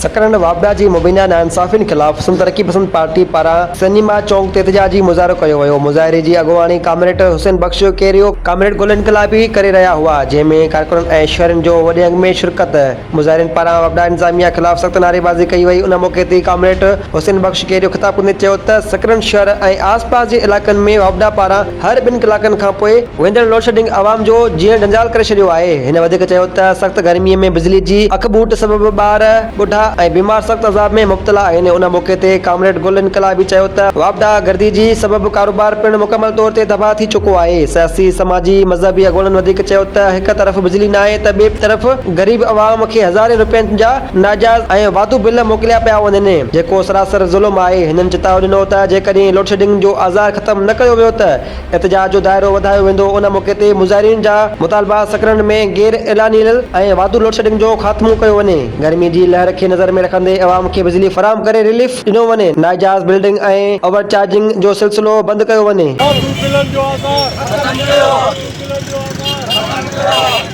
سڪرنڊ واپڊا جي مبينا ناانصافين خلاف سنڌ ترقي پسند پارٽي پاران سئنيما چونڪ تي احتجاجي مظاهرو ڪيو ويو، مظاهري جي اڳواڻي ڪامريڊ حسين بخش ڪيريو، ڪامريڊ گل انقلابي ڪري رهيا هئا، جنهن ۾ ڪارڪنن ۽ شهرين جو وڏي انگ ۾ شرڪت، مظاهرين پاران واپڊا انتظاميا خلاف سخت نعريبازي ڪئي وئي، ان موقعي تي ڪامريڊ حسين بخش ڪيريو خطاب ڪندي چيو ته سڪرنڊ شهر ۽ آس پاس جي علائقن ۾ واپڊا پاران هر ٻن ڪلاڪن کان پوء ويندڙ لوڊشيڊنگ عوام جو جيئڻ جنجال ڪري ڇڏيو آهي. هن وڌيڪ چيو ته سخت گرمي ۾ بجلي جي اکٻوٽ سبب ٻار، ٻڍا ۽ بيمار سخت عذاب ۾ مبتلا آهن. ان موقعي تي ڪامريڊ گل انقلابي چيو ته واپڊا گردي جي سبب ڪاروبار پڻ مڪمل طور تي تباهه ٿي چڪو آهي. سياسي، سماجي، مذهبي اڳواڻن وڌيڪ چيو ته هڪ طرف بجلي ناهي ته ٻئي طرف غريب عوام کي هزارين روپين جا ناجائز ۽ واڌو بل موڪليا پيا وڃن، جيڪو سراسر ظلم آهي. هنن چتاء ڏنو ته جيڪڏهن لوڊشيڊنگ جو آزار ختم نه ڪيو ويو ته احتجاج جو دائرو وڌايو ويندو. ان موقعي تي مظاهرين جا مطالبا سڪرنڊ ۾ غير اعلانيل ۽ واڌو لوڊشيڊنگ جو خاتمو ڪيو وڃي، گرمي جي لهر کي نظر ۾ رکندي عوام کي بجلي فراهم ڪري رليف ڏنو وڃي، ناجائز بلڊنگ ۽ اوور چارجنگ جو سلسلو بند ڪيو وڃي. واڌو بلن جو آزار ختم ڪيو. واڌو بلن جو آزار ختم ڪيو.